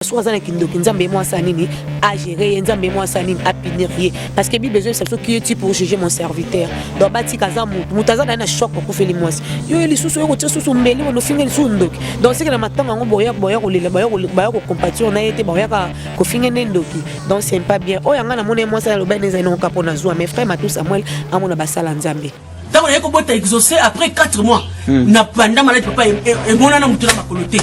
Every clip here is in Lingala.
Soki aza na kindoki, Nzambe ye mwasi nini agere ye, Nzambe ye mwasi nini apunir ye, parce que Bible ezoyebisa biso: "Qui es-tu pour juger mon serviteur?" Donc batika, aza motu, moto aza naye na choc, akufeli mwasi. Yo ye lisusu oyo kotia susu mbeli wana, ofinga lisusu ndoki. Donc seke na matanga yango boya, boya kolela, baya kocompatir na ye te, bayaka kofinga nde ndoki. Donc c'est pas bien. Oyo anga namoni ye mwasi aloba ene ezali nango mpo nazwa. Mais frère Matou Samuel amona basala Nzambe. Ntango naye kobota Exaucé après 4 mois na banda maladi, papa, emonana motu na makolo te.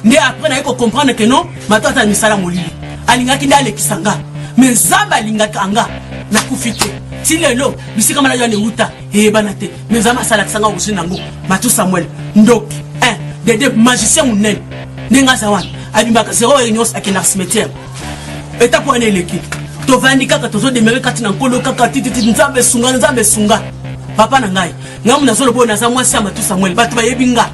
Nde après naye kocomprendre ke non, mato ata misala molili alingaki nde alekisa nga, mais Nzambe alingaka nga, nakufi te. Ti lelo bisika maladi wana euta eyebana te, mais Nzambe asalakisa nga origine nango. Mato Samuel ndoki 1 dede magicien monene. Ndenge aza wana, abimaka 0 heure nyonso, akendaka cimetière. Etape wana eleki, tovandi kaka, tozodemere kati na Nkolo kaka tititi. Nzambe esunga, Nzambe esunga papa na ngai. Ngai mu nazoloba oyo, naza mwasi ya Matu Samuel. Bato bayebi nga,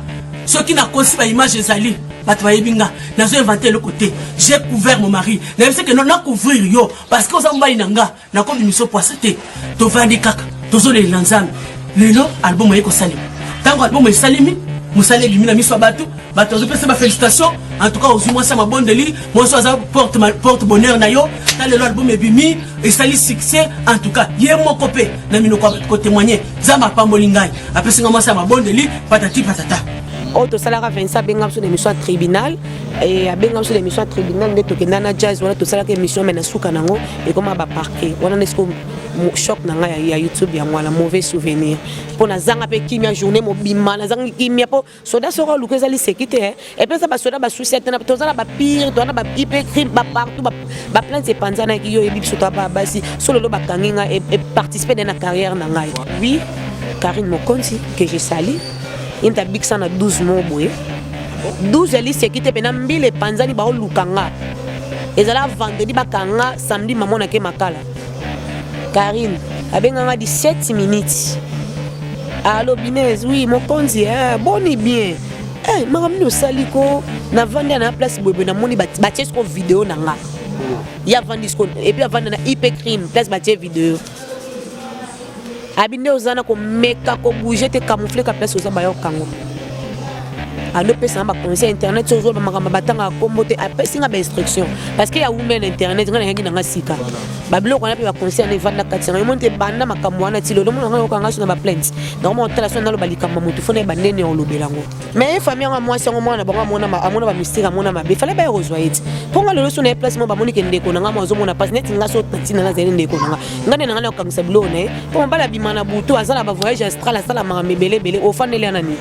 soki nakosi, baimage ezali, bato bayebi nga, nazo invente eloko te. J'ai couvert mon mari, nayebisi ke nacouvrir yo parce que oza mobali na nga, nakobimisa poasa te. Tovandi kaka, tozolelela Nzambe. Lelo album oye kosalema. Ntango album esalemi, mosala ebimi na miso ya bato, bato bazopesa bafélicitation: "En tout cas, ozwi mwasi ya mabondeli, mwasi aza porte, porte bonheur na yo." Ta lelo album ebimi, esali succès. En tout cas, ye moko mpe na minoko ya bato kotémoigne: "Nzambe apamboli ngai, apesi nga mwasi ya mabondeli," patati patata. Oyo tosalaka, Vincent abenga biso na émission ya tribunal. Abenga biso na émission ya tribunal nde tokenda na jazz wana, tosalaka émission, mais na suka nango ekoma baparquet wana. Nde siko choc na ngai ya YouTube yango wana, mauvais souvenir, mpo nazanga mpe kimia journée mobima. Nazangi kimia mpo soda soko oluka ezali seki te. Epesa basoda basusi te, toza na bapire, toza na baipe crime bapartout, baplainte epanzanaki. Yo oyebi biso toa basi so lelo bakangi ngai, eparticipe nde na carrière na ngai. Oui, Karine Mokonzi que je sali, ye moto abikisa na 12 mois boye, 12 ya liseki te. Mpena mbila epanzani, baoluka nga. Ezala vendredi, bakanga samedi, mamonake makala. Karine abenganga 17 minutes: "Allo Binez?" "Oui, mokonzi." Eh, boni bien? Eh, makambo nini osali ko? Navandi na place boyeboye, namoni batie siko video na nga." Ye avandi siko, et puis avandi na IP crime, place batie video. Abi nde oza na komeka kobouge te, camoufle ka place oza, bayokango. Alopesa nga baconseil internet, so ozoloba makambo batangaka kombo te. Apesi nga bainstruction parce que ya wume na internet, nga nayaki nanga sika babiloko wana mpe baconseil wana evanda kati yanga. Yomoni te, banda makambo wana ti lelo, omona nga yokanga so na baplainte nakoma otala so naloba likambo ya motu, fo nayeba ndeni ya olobela yango. Mais ye famille yango, mwasi yango, mwana bango amona bamystère, amona mabe, fale baya kozwa ye ti mpo nga lelo so na ye place mo bamoni ke ndeko na nga mo azomona mpasi neti nga. So na ntina nazali ndeko na nga, nga nde na nga na kokangisa biloko na ye, mpo mobali abima na butu, aza na bavoyage astral, asala makambo ebele ebele. Ofandeli ya nani?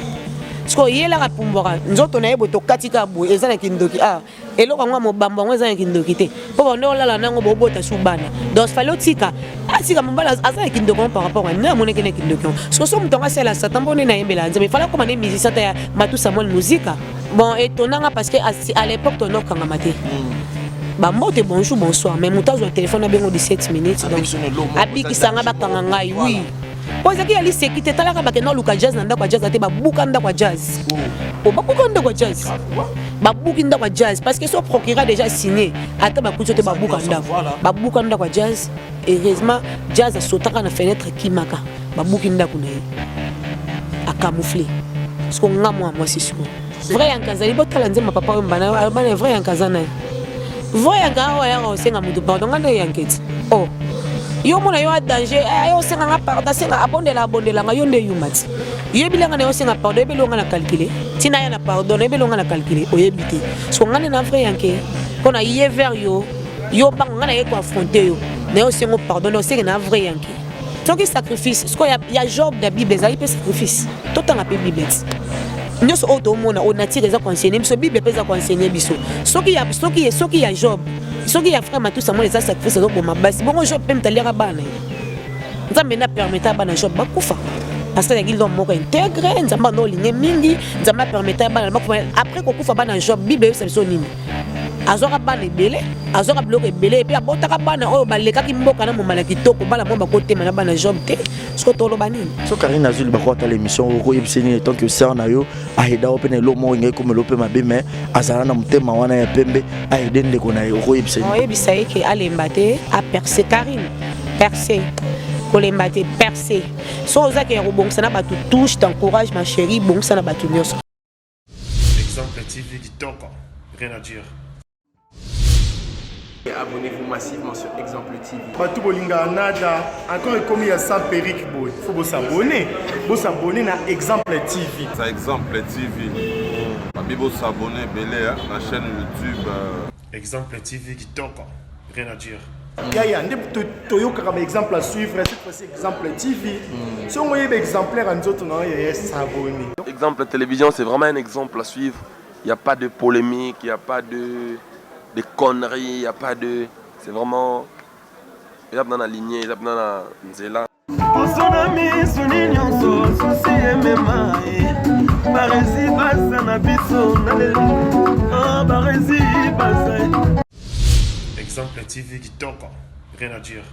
Sikoyo yelaka pumbwaka nzoto na ye boye, tokati kaka boye, eza na kindoki. Ah, eloko yango ya mobambo yango eza na kindoki te, mpo bande olala nango, bobota su bana. Donc fale otika, atika mobali aza na kindoki yango par rapport a nde amonaki na kindoki yango. Siko so moto yango asala satan, mpo nde nayembela Nzambe, fale akoma nde musicien ta ya Matu Samuel Muzika. Bon, etonnanga parce que à l'époque tonokangama te. Bambote, bonjour, bonsoir, mais moto azwa telefone abengo 17 minutes, donc abikisanga, bakanga ngai. Oui, po ezalaki ya liseki te. Talaka, bakenda oluka jazz na ndako ya jazz te, babuka ndako ya jazz. O babuka ndako ya jazz, babuki ndako ya jazz parce que so procureur déjà signé, ata bakuti te, babuka ndako, babuka ndako ya jazz. Heureusement jazz asotaka na fenêtre, ekimaka, babuki ndako na ye, acamoufle. Siko nga mwa mwasi siko vrai yanka azali, botala nzemba papa oyo mbana bana vrai yanka aza na ye, vrai yanka awa yaka osenga motu pardon. Nga nde yanka eti oh, yo mona yo a danger, yo osenga nga pardon, asenga abondela, abondelanga. Yo nde yuma ti yoyebi nga na yo osenga pardon, oyebeli nga na calcule ntina ya na pardon, oyebeli nga na calcule, oyebi te. Siko nga nde na vrai yanke mpo na ye vers yo, yo bango nga na ye koaffronte yo na yo osengo pardon, na osenge na vrai yanke. Soki sacrifice siko ya Job na Bible ezali mpe sacrifice, totanga mpe Bible ti nyonso oyo tomona oyo nature eza koenseigner biso, Bible mpe eza koenseigner biso. Soki ya Job, soki ya frère Matu Samuel eza sacrifice, azoboma basi bongo, Job mpe moto aliaka bana ye, Nzambe nde apermettre bana Job bakufa parce que azalaki l'homme moko intègre. Nzambe ando olinge mingi, Nzambe apermettre bana bakufa. Après kokufa bana Job, Bible eyebisa biso nini? Azwaka bana ebele, azwaka biloko ebele, et puis abotaka bana oyo balekaki mboka na momala kitoko. Bana moko bakotema na bana Job te. Siko toloba nini? So Karine azwi libako atala émission, okoyebisa nini tant que sœur na yo aida yo mpe na eloko moko engai komela mpe mabe, mais azala na motema wana ya pembe, aide ndeko na ye, okoyebisa nini? Oyebisa ye ke alemba te, aperce. Karine, perce, kolemba te, perce. So ozaki ya kobongisa na bato, touche t'encourage, ma chérie, bongisa na bato nyonso. Exemple TV kitoko, rien à dire. Abonnez-vous massivement sur Exemple TV. Bato bolingaka nada encore ekomi ya sans perruque boye faut bosabone bosabone na Exemple TV. Ça Exemple TV. Babi bosabone ebele na chaîne YouTube. Exemple TV kitoko, rien à dire. Yaya nde toyokaka ba exemple à suivre, cette fois-ci Exemple TV. Soki oyeba exemplaire ya nzoto na yo, yaya, s'abonner. Exemple Télévision, c'est vraiment un exemple à suivre. Il n'y a pas de polémique, il n'y a pas de conneries, il n'y a pas de. C'est vraiment. Il y a dans la lignée, il y a dans la nzela. Poso na miso nyonso susi emema ye baresi baza na biso na lelo baresi baza. Exemple TV kitoko, rien à dire.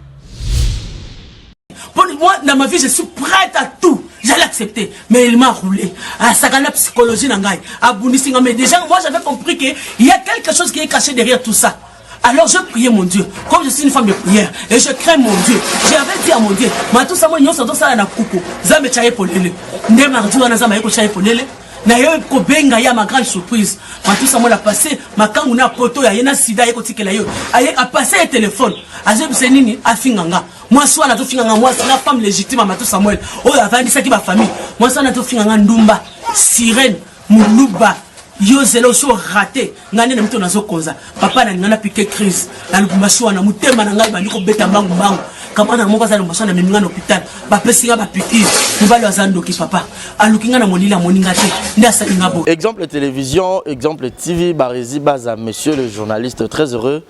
Pour moi, dans ma vie, je suis prête à tout. J'allais accepter. Mais il m'a roulé. Ah, ça la psychologie na ngai. Abundisi nga. Mais déjà, moi, j'avais compris qu'il y a quelque chose qui est caché derrière tout ça. Alors je priais mon Dieu, comme je suis une femme de prière, et je crains mon Dieu. J'avais dit à mon Dieu, tout ça, moi, nyonso tosala na kuku. Nzambe tia ye polele. Nde mardi wana Nzambe aye kotia ye polele. Na ye kobenga ye, ma grande surprise. Matusa mwana passé, makangu na poto ya ye na sida ye kotikela yo. Aye apase ye téléphone. Azobisa nini afinga nga. Mwasi wana azofinga nga, mwasi na femme légitime ya Matu Samuel oyo avandisaki bafamille. Mwasi wana azofinga nga ndumba, sirène, moluba. Yo zela osi oraté ngai nde na mito nazokonza papa na ninga napike crise na Lubumbashi wana. Motema na ngai bandi kobeta mbangu mbangu. Camarade na moko aza Lubumbashi wana, amemi ngai na hôpital, bapesi ngai bapiqûre. Mobali aza ndoki papa, aluki ngai na molili, amoni ngai te, nde asali ngai boye. Exemple Télévision, Exemple TV, Barési Baza, monsieur le journaliste, très heureux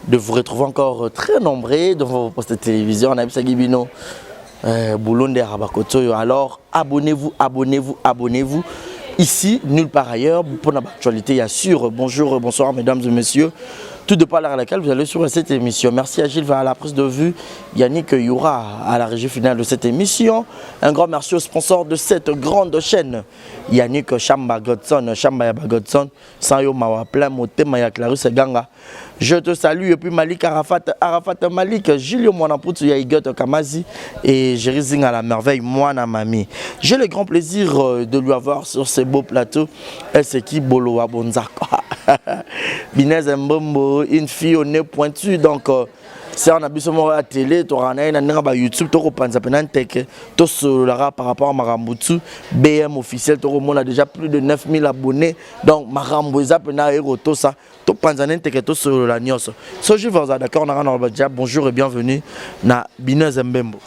de vous retrouver encore très nombreux devant vos postes de télévision. On a vu Bino, Boulonde Rabakotoyo. Alors, abonnez-vous, abonnez-vous, abonnez-vous. Ici, nulle part ailleurs, pour l'actualité, il y a sûr. Bonjour, bonsoir, mesdames et messieurs. Tout dépend à l'heure à laquelle vous allez sur cette émission. Merci à Gilles à la prise de vue, Yannick Yura à la régie finale de cette émission. Un grand merci au sponsor de cette grande chaîne, Yannick Chamba Godson, Chamba Yaba Godson, Sanyo Mawa plein motema ya Clarisse Ganga. Je te salue. Et puis Malik Arafat, Arafat Malik, Julio Mwanapoutou, Yaïgot Kamazi et Jerry Zing à la merveille, Mwana Mami. J'ai le grand plaisir de lui avoir sur ces beaux plateaux. Elle c'est qui Bolo Bonzaka. Binez Mbombo, une fille au nez pointu. Donc, c'est on a biso moko ya télé, tokana ye na ndenge ba YouTube, tokopanza mpena nteke, tosololaka par rapport à makambo tu BM officiel. Tokomona déjà plus de 9000 abonnés, donc makambo eza mpena ekotosa. Topanza na nteke, tosolola nyonso. So je vous d'accord nanga na déjà. Bonjour et bienvenue na Binez Mbembo.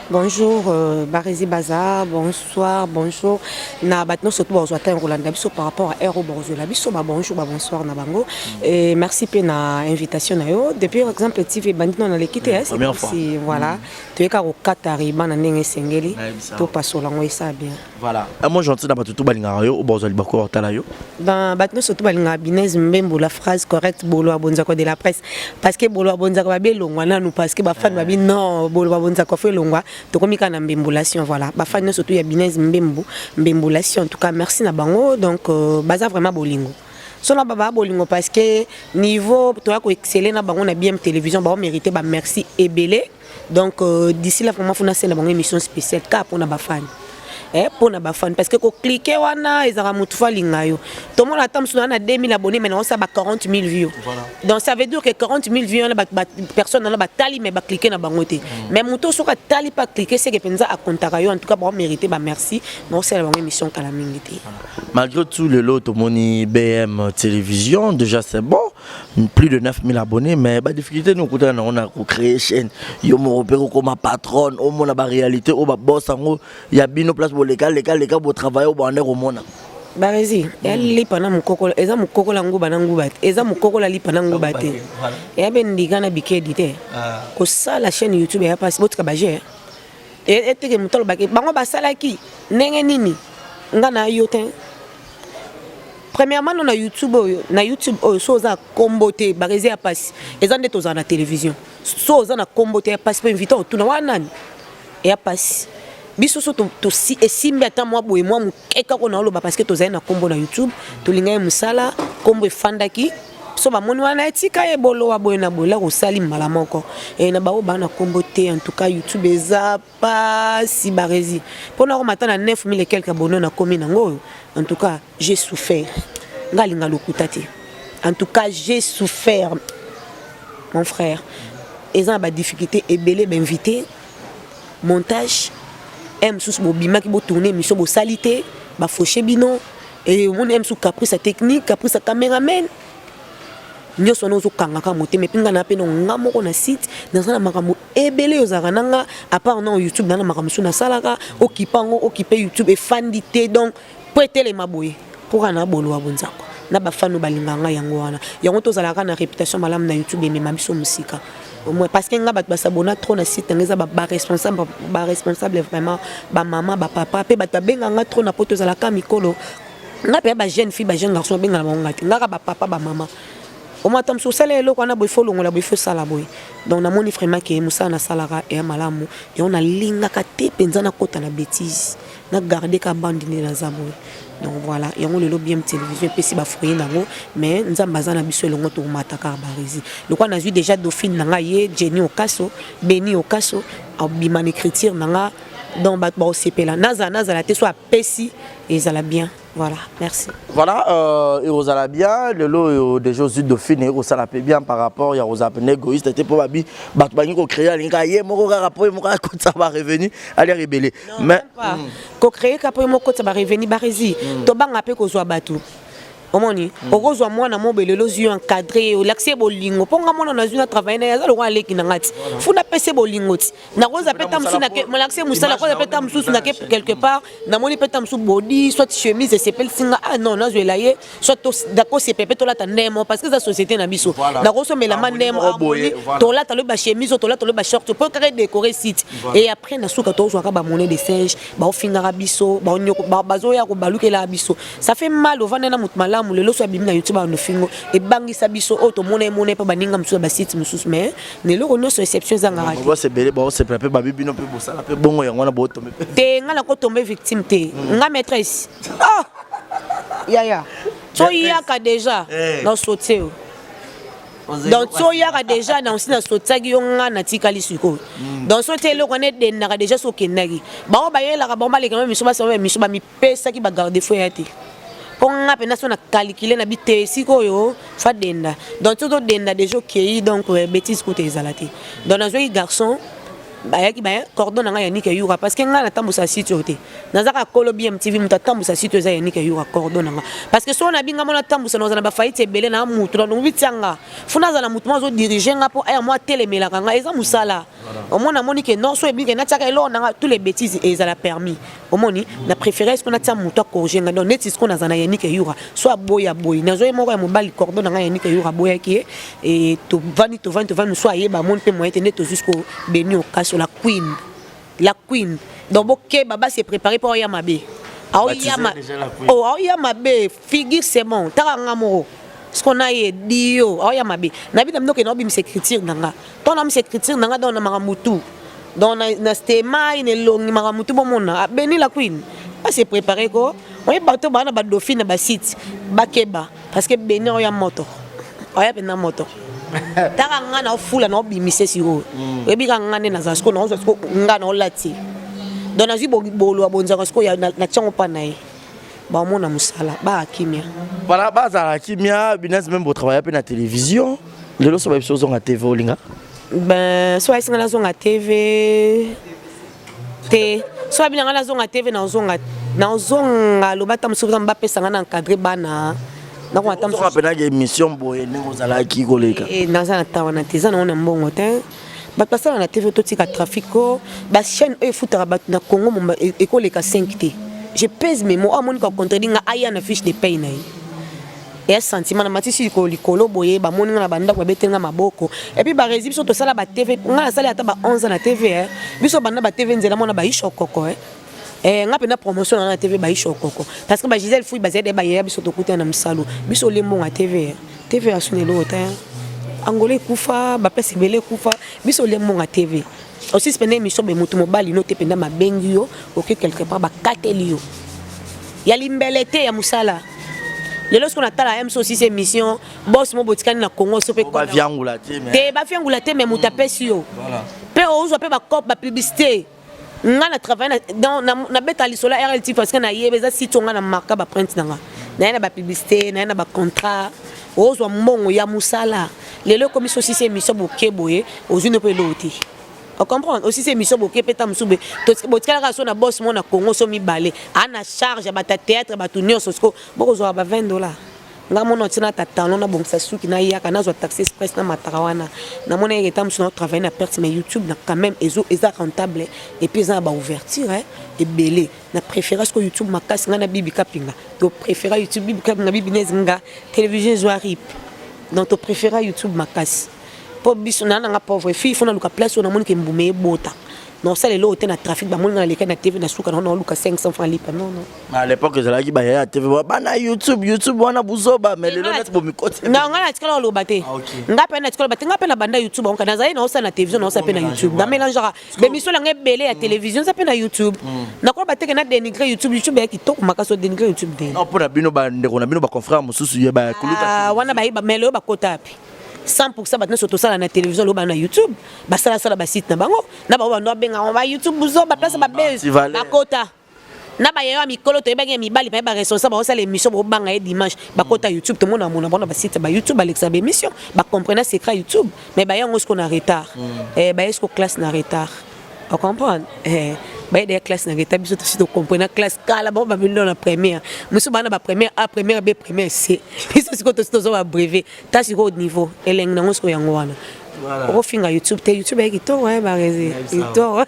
Bonjour Barési Baza, bonsoir, bonjour. Na bato surtout bazwa temps kolanda biso par rapport à heure bazwela biso ba bonjour, ba bonsoir na bango. Et merci pe na invitation na yo. Depuis Exemple TV bandi na l'équité, hein, Première fois. Si voilà, toyeka kokata riba na ndenge esengeli. To pasola ngo esa bien. Voilà. Un mot gentil na bato tout balingaka yo, bazwa libako otala yo. Ben, bato surtout balingaka Binez Mbembo, la phrase correcte, Bolo Abonzako de la presse. Parce que Bolo Abonzako babe longwa nanu, parce que ba fan babi non, Bolo Abonzako fo longwa. Tokomi kaka na mbembulation, voilà. Bafani nyonso surtout ya Binez Mbembo, mbembulation, en tout cas merci na bango. Donc baza vraiment bolingo so na baba bolingo, parce que niveau toya koexceller na bango na BM Télévision, bao mérité ba merci ebele. Donc d'ici là, vraiment funa sena bango émission spéciale kaka mpona bafani, mpona bafani, parce que kocliquer wana ezalaka motu fo alinga yo. Tomona ata mosusu na 2000 abonnés, mais naosala ba 40 000 vues. Donc ça veut dire que 40 000 vues wana, personne wana batali mais bacliquer na bango te. Mais motu soki atali mpe acliquer, seke mpenza akontaka yo. En tout cas bao mérité ba merci. Naosala bango émission kala mingi te. Malgré tout, le lot tomoni BM Télévision, déjà c'est bon, plus de 9000 abonnés, mais ba difficulté nous on a créé chaîne. Yo mo repère comme patronne, au mona ba réalité, au ba boss ngo, ya bino place bo leka leka leka bo travailler au bande romona. Barezi eya lipa na mokokola, eza mokokola nguba na nguba te, eza mokokola lipa na nguba te, eya mpe ndika na bikedi te. Kosala chaîne YouTube eya mpasi. Botika baje eteke moto alobaki bango basalaki ndenge nini. Nga na yo te. Premièrement, no na YouTube oyo, na YouTube oyo, so oza na kombo te, barezi, ya pasi. Eza nde tozala na télévision, so oza na kombo te, ya pasi mpo invité otuna wana nani, eya pasi. Biso so esimbi ata mwa boye, mwa moke kaka na oloba, parce que tozali na kombo na YouTube, tolingai ye mosala, kombo efandaki. So bamoni wana etika ye bolowa boye na boye, laka osali mbala moko e na bango baa na kombo te. En tout cas YouTube eza pasi, baresi, mpona komata na 9000 et quelque abonnés nakomi nango oyo. En tout cas j'ai souffert. Nga alinga lokuta te. En tout cas j'ai souffert. Mon frère, eza na ba difficulté ebele, ba invité, montage, m mosusu bobimaki botourne émission, bosali te, bafauche bino, e omoni m mosusu caprice ya technique, caprice ya cameraman, nyonso wana ozokangaka motema. Et puis nga na mpe nga moko na site, naza na makambo ebele oyo ozalaka na nga à part na YouTube. Na makambo mosusu nasalaka, okipa yango, okipe YouTube efandi te. Donc mpo etelema boye, mpo kaka na bolowa bonzako na bafano balingaka ngai, yango wana yango tozalaka na réputation malamu na YouTube, emema biso mosika au moins. Parce que nga, bato basabona trop na site nanga eza baresponsable, baresponsable vraiment, bamama, bapapa, mpe bato babenganga trop na po tozalaka mikolo. Nga mpe bajeune fille, bajeune garçon babengana bango nga te, ngaka bapapa, bamama. Omwa ata mosusu osala eloko wana boye, fo longola boye, fo osala boye. Donc namoni vraiment ke mosala nasalaka eya malamu. Yango nalingaka te mpenza nakɔta na bétise, na garde ka bandi nde naza boye. Donc voilà, yango lelo BM Télévision epesi bafruit nango. Mais Nzambe aza na biso elongo, tokomata kaka baresi. Lokwa nazwi déjà dauphine na ngai, ye Jenny Okaso, Beni Okaso, abima na écriture na nga. Donc bato baosepela, nazala nazala te, so apesi ezala bien. Voilà, merci. Voilà, ekozala bien. Lelo oyo déjà ozwi dauphine, ekosala mpe bien par rapport ya kozala pene égoïste te, mpo babi bato balingi kocréer, alingi kaka ye moko, kaka mpo ye moko akotisa barevenu, aliaka ebele, mais Kocréer ka mpo ye moko kotisa barevenu, baresi tobanga mpe kozwa bato. Omoni, okozwa mwana mo belelo, ozwi yo encadré, olakisi ye bolingo. Mpo nga mwana nazwi na travail na ye, aza lokola aleki na nga ti fu napesi ye bolingo ti nakoza mpe ta mosusu nalakisi ye mosala. Koza mpe ta mosusu nake quelque part, namoni mpe ta mosusu body, soit chemise esepelisi nga, ah non, nazwela ye, soit nakosepe mpe tolata ndemo, parce que eza société na biso. Nakosomelama ndemo, harmonie, tolata lobi bachemise oyo, tolata lobi bashort, mpo kaka edécorer site. Et après na suka tozwaka bamonnaie de singe, baofingaka biso, bazoya kobalukelaka biso. Ça fait mal. Ovanda na moto malamu, lelo so abimi na YouTube, banofingo, ebangisa biso. Oyo tomona, emona mpe baninga mosusu ya basite mosusu, mais na eloko nyonso exception ezangaka te. Bosebele, baosepela mpe babi bino mpe bosala mpe bongo, yango wana botombe mpe. Te, nga nakotombe victime te. Nga maîtresse, ah yaya, so yaka déjà na sotie yo. Donc so oyaka déjà na osi nasotiaki yo, nga natikali sikoyo. Donc so te eloko wana edendaka déjà, so okendaki, bango bayelaka, bango baleka miso, basama miso, bamipesaki bagarde fo ya te. Mpo nga mpenza so na calcule na bi te, esika oyo fa denda. Donc so todenda déjà, okei. Donc bétise kuta ezala te. Donc nazwaki garçon, bayaki ba cordon na ngai Yannick Eyura, parce que ngai natambusa site oyo te, naza kaka kolo BMTV. Moto atambusa site oyo eza Yannick Eyura, cordon na nga. Parce que so nabi nga mo natambusa, naza na bafaillite ebele na mutu na tianga fu, nazala motu mo azodirige nga mpo aya mo atelemelaka nga. Eza mosala. Omoni, amoni ke non, so ebiki natiaka eloko nanga, tous les bêtises ezala permis. Omoni, na préféré siko natia motu acorrige nga. Donc neti siko naza na Yannick Eyura, so aboyi, aboyi. Nazwa ye moko ya mobali, cordon na ngai Yannick Eyura, aboyaki ye. E tovandi, tovandi, tovandi, mosu ayeba, amoni mpe moyen te, nde tozwi siko Beni Okaso, la queen, la queen. Donc bokeba, basi préparé mpo aoya mabe, aoya mabe. Figure, c'est bon, taka nga moko siko na ye dio, aoya mabe. Nabi na bino ke naobimisa écriture na nga, ntango naobimisa écriture na nga, donc na makambo tu, donc na stemai, na elongi, makambo tu bomona. Abeni la queen, base préparé ko oye. Bato baa na badauphine na basite, bakeba, parce que Beni oya moto, oya mpenza moto. Taka nga na ofula na obimise sikoyo, oyebi kaka nga nde nazala sikoyo, naozwa sikoyo nga na olati. Donc nazwi bolo ya bonzanga sikoyo na tiango mpa na ye, baomona mosala, baa kimia. Voilà, bazala kimia. Binasi même botravaille mpe na télévision. Lelo so bayebi so ozonga TV, olinga? Ben, so bayesi nga nazonga TV te. So babi na nga nazonga TV, nazonga, nazonga. Loba ata mosusu bapesa nga na encadre bana. Nakoma ata mosusu mpenaka émission boye ndenge ozalaki koleka. Naza na ta wana te, eza nango na mbongo te. Bato basala na TV, totika trafic o bachaîne oyo efutaka bato na Congo momba ekoleka 5 te. Je pèse mes mots. Amoni ka contredit nga, aya na fiche de paye na ye. Eya sentiment na matisi likolo likolo boye, bamoni nga na bandako, babeteli nga maboko. Et puis baresi biso tosala ba TV, nga nasali ata ba 11 ans na TV. Biso banda ba TV nzela mona baisha okoko. Nga mpenza promotion na nga na TV baisha okoko, parce que ba Gisèle Fui bazali bayeya biso, tokutana na mosalo biso, olie mbongo ya TV. TV asuna eloko te. Angola ekufa, bapesa ebele ekufa, biso olie mbongo ya TV aussi. Pene émission be motu mobali no te mpenza babengi yo, oke quelque part, bakateli yo ya limbele te ya mosala. Lelo soki natala ya moso osisi émission, bos mo botikani na Congo so mpe. Baviangula te. Te, bafiangula te, mais moto apesi yo mpe ozwa mpe bacope, bapublicité. Nga na travaille nabeta lisolo ya RLT parce que nayebi eza site nga na marka baprinte na nga. Naye na bapublicité, naye na bacontrat, ozwa mbongo ya mosala. Lelo ekomi so osisi émission boke boye, ozwi nde mpo eloo te. Ocomprendre? Osisi émission boke mpe ta mosusu boye, botikalaka so na bos mo na Congo so mibale aa na charge ya bato ya théâtre, bato nyonso siko bokozwaka ba 20 $. Nga mona otina ata talon, nabongisa suki, nayaka, nazwa taxi express na mataka wana. Namona yeke ta mosusu naotravaille na perte, mais YouTube na quand même eza rentable et puis eza na baouverture ebele. Na préféra siko YouTube makasi. Ngai na Bibi Kapinga to préféra YouTube. Bibi Kapinga, Bibi Nez, nga télévision ezwa rip. Donc to préféra YouTube makasi mpo biso naa nanga pauvre fille, faut naluka place oyo namoni ke mbuma ebota. Naosala eloko te na trafic, bamoni nga naleka na TV, na suka nango naoluka 500 francs lipa. Non, non. À l'époque ezalaki bayaya TV, bana YouTube, YouTube wana buzoba, mais lelo neti bomikoti. Non, ngai natikala koloba te. Nga mpe natikala loba te. Nga mpe na banda YouTube onka nazali naosala na télévision, naosala mpe na YouTube, namélangeaka bémission nanga ebele ya télévision eza mpe na YouTube. Nakoloba teke na dénigre YouTube. YouTube ya kitoko makasi, odénigre YouTube te. Non, mpo na bino bandeko na bino, baconfrère mosusu ye bakuluta. Wana bayeba, mais lelo bakota api 100. Bato nyonso tosala na télévision, loba na YouTube, basalasala basite na bango na bango, bando babengaka ba YouTube buzo baplace babase. Bakota na bayeyo ya mikolo toyebaki ya mibali baye baresponsable baosala émission, bobanga ye dimanche, bakota YouTube. Tomona mona bango na basite ya bayoutube, balekisa baémission, bacomprena secret YouTube, mais baye yango siko na retard. Baye siko classe na retard, ocomprendre? Baye deya classe na retard. Biso tosi tocomprena classe kala. Bango bamino na première, mosusu baa na bapremière A, première B, première C. Biso sikoyo tosi tozwa babrevet ta sikoyo niveau elengi nango sikoyo yango wana. Okofinga YouTube te, YouTube eyaki kitoko, baresi kitoko.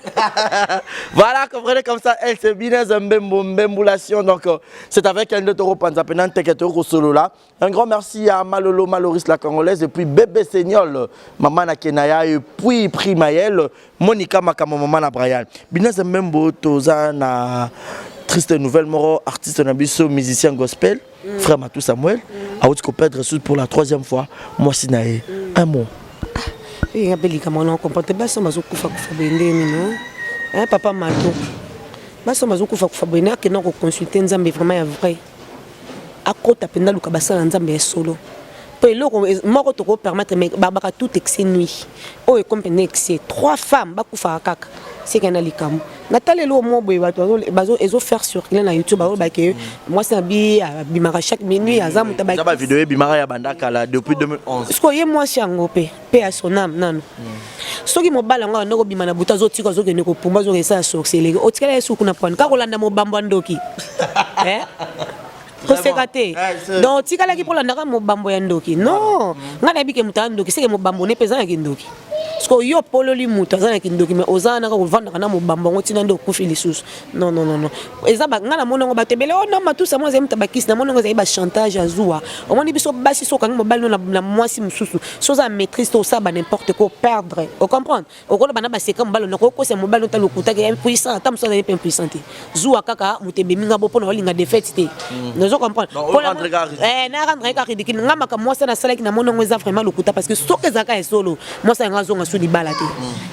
Voilà, comprenez comme ça, elle c'est Binez Mbembo Mbemboulation. Donc c'est avec elle de Toro Panza Penante Toro Solo là. Un grand merci à Malolo Maloris la Congolaise et puis Bébé Seignol, Maman na Kenaya et puis Primaël, Monica Makamo, Maman na Brian. Binez Mbembo toza na triste nouvelle moro, artiste na biso, musicien gospel, frère Matou Samuel, a ko perdre pour la troisième fois mwasi na ye. Un mot. Nga mpe likambo wana comprendre te. Basi bazokufa kufa boye ndenge nini? Papa Mato, basi bazokufa kufa boye, ne akenda koconsulte Nzambe vraiment ya vrai, akota mpenza, luka basala Nzambe ya solo, mpo eloko moko tokopermettre, mais babaka tout excès nuit. Oyo ekomi mpenza excès, trois femmes bakufaka kaka seke na likambo. Natala eloko moko boye, bato ezofaire circuler na YouTube, bazolobake mwasi na bi abimaka chaque minuit, aza moto. Eza bavideo ebimaka ya banda kala, depuis 2011. Sikoyo ye mwasi yango mpe mpe ya son âme nano, soki mobali yango abanda kobima na butu, azotika, azokende kopumba, azokende esala sorcellerie, otikala ye suku na pwani kaka kolanda mobambo ya ndoki. Koseka te. Donc otikalaki mpo olandaka mobambo ya ndoki. Non, ngai nayebi ke moto aza ndoki, seke mobambo ne mpe eza na kindoki. Parce que yo pololi moto aza na kindoki, mais oza wana kaka kovandaka na mobambo yango ntina nde okufi lisusu. Non, non, non, non, eza ngai namoni yango bato ebele. O non, Matusa mo azali moto bakisi. Namoni yango ezali bachantage ya zuwa. Omoni biso basi, so okangi mobali no na mwasi mosusu, so oza maîtrise to osala ba n'importe quoi, perdre. Ocomprendre? Okoloba na baseka mobali, nakokosa mobali ota lokutaki ya impuissant, ata mosusu azali mpe impuissant te. Zuwa kaka moto ebemi nga bo mpona olinga défaite te. Nazo comprendre na rendre kaka ridicule nga. Makambo mwasi nasalaki, namoni yango eza vraiment lokuta, parce que soki ezalaka ya solo, mwasi yanga azonga su libala te.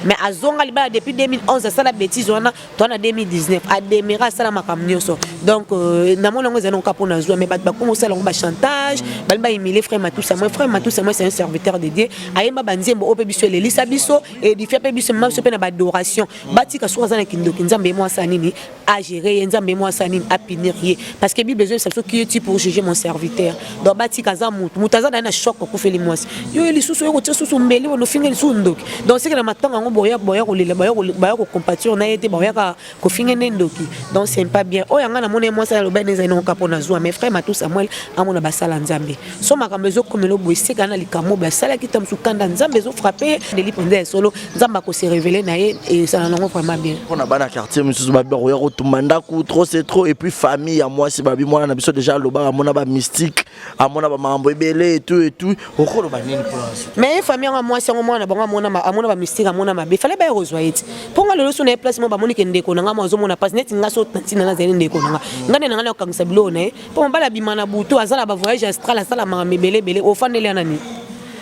Mais azonga libala depuis 2011, asala bêtise wana to na 2019, ademera asala makambo nyonso. Donc namoni yango ezali nango kaka mpona zuwa, mais bato bakoma osala yango bachantage, balingi bahumilie frère Matusa. Moi, frère Matusa, moi c'est un serviteur de Dieu, ayemba banzembo oyo mpe biso elelisa biso, édifia mpe biso, mema biso mpe na baadoration. Batika, soki aza na kindoki, Nzambe ye mwasi nini agéré ye, Nzambe ye mwasi nini apunir ye, parce que Bible ezoyebisa biso: "Qui es-tu pour juger mon serviteur?" Donc batika, aza mutu, mutu aza naye na choc, akufeli mwasi yo ye lisusu, oyo kotia susu mbeli wana, ofinga lisusu ndoki. Donc seke na matanga yango boya, boya kolela, baya kocompatir na ye te, bayaka kofinga nde ndoki. Donc c'est pas bien. Oyo yanga namoni ye mwasi aloba ene ezali nango mpo na zuwa. Mais frère Matou Samuel amona basala Nzambe, so makambo ezokomela boye, seka na likambo boye asalaki ta mosu, kanda Nzambe ezofrappe ndeli mpenza ya solo, Nzambe akose révéler na ye, esala nango vraiment bien. Mpona bana quartier mosusu babi bakoya kotumba ndako, trop c'est trop. Et puis famille ya mwasi babi mwana na biso déjà alobaka, amona bamystique, amona bamakambo ebele et tout et tout. Okoloba nini mpona? Mais famille yango, mwasi yango, mwana na bango amona bamystique, amona mabe, fale baya kozwa ye ti mpo nga lelo so na ye place mo bamoni ke ndeko na nga mo azomona mpasi neti nga so ntina nazali ndeko na nga, nga nde na nga na kokangisa biloko na ye, mpo mobali abima na butu, aza na bavoyage astral, asala makambo ebele ebele, ofandeli ya nani?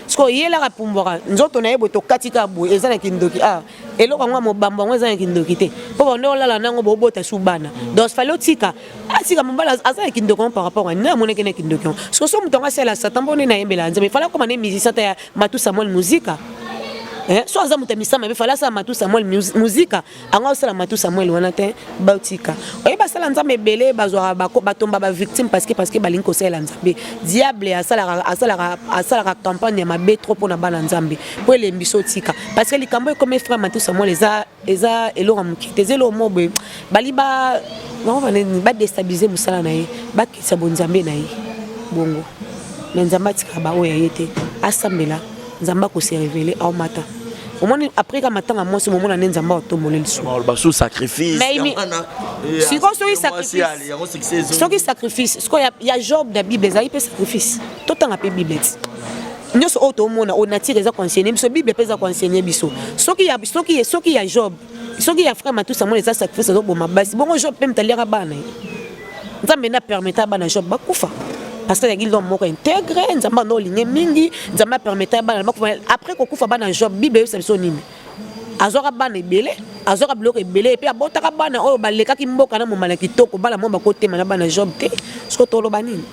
Siko oyelaka pumbwaka nzoto na ye boye, tokati kaka boye, eza na kindoki. Ah, eloko yango ya mobambo yango eza na kindoki te, mpo bande olala nango, bobota su bana. Donc fale otika, atika mobali aza na kindoki yango par rapport nde amonaki na kindoki yango. Siko so moto yango asala satan mpo nde nayembela Nzambe, fale akoma ne musicien ta ya Matu Samuel Muzika. Eh, so aza moto ya misala mabe fala asala matu samuel muzika ango asala matu samuel wana te batika oye basala nzambe ebele bazwaka batomba bavictime parce que parce que balingi kosalela nzambe diable asalaka asalaka asalaka campagne ya mabe trop mpo na bana nzambe mpo elembiso otika parce que likambo ekomi frère matu samuel eza eza eloko ya moke te eza eloko moko boye bali ba bango banini badestabilize mosala na ye bakitisa bonzambe na ye bongo me nzambe atikaka baoyo ya ye te asambela nzambe akose révele aomata omoni après ka matanga mwasi momona nde nzambe aotombola lisusu basu sacrifice sikoyo soki sacrifice soki sacrifice sikoyo ya job na bible ezali mpe sacrifice totanga mpe bible ti nyonso oyo tomona oyo nature eza koenseigne biso bible mpe eza koenseigne biso soki ya soki soki ya job soki ya frère matusa mona eza sacrifice azoboma basi bongo job mpe moto aliaka bana ye nzambe nde apermeta bana job bakufa parce que azalaki l'homme moko intègre nzambe ando olinge mingi nzambe apermeta bana bakufa après kokufa bana job bible eyebisa biso nini azwaka bana ebele azwaka biloko ebele epe abotaka bana oyo balekaki mboka na momala kitoko bana moko bakotema na bana job te siko toloba nini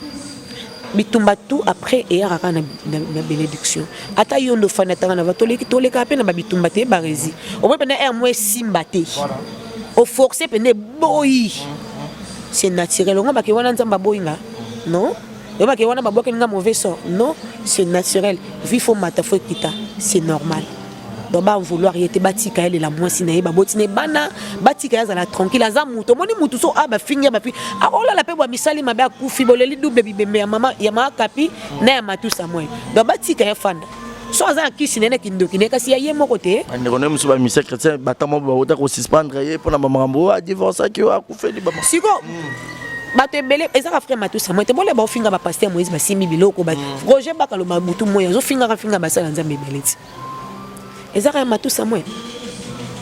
bitumba tout après eyaka kaka na, na, na bénédiction ata yo nde ofandi atanga na toleki tolekaka mpe na babitumba te barezi omoi mpena aire mo esimba te oforce mpena eboyi c'est naturel ongo bake wana nzambe aboyi nga non oyebake wana babwakeli nga mauvais sort non c'est naturel vie fo mata fo ekita c'est normal donc ba vouloir ye te batika ye lela mwasi na ye baboti na ye bana batika ye azala tranquille aza moto omoni motu so a ah, bafingi ya bafingi akolala mpe bwa misali mabe akufi boleli double bibembe ya mama ya mama kapi na ya matu samuel donc batika ye fanda so aza na kisi na ye na kindoki na ye kasi ya ye moko te bandeko na ye mosusu bamisia chrétien bata moko bauta kosuspendre ye mpo na bamakambo oyo adivorcaki oyo akufeli siko bato ebele ezaka frère matu samuel te bolia baofinga bapaster moïse basimbi biloko roger bakaloba butu moi azofingaka finga basala nzambe ebele ti ezaka ya matu samuel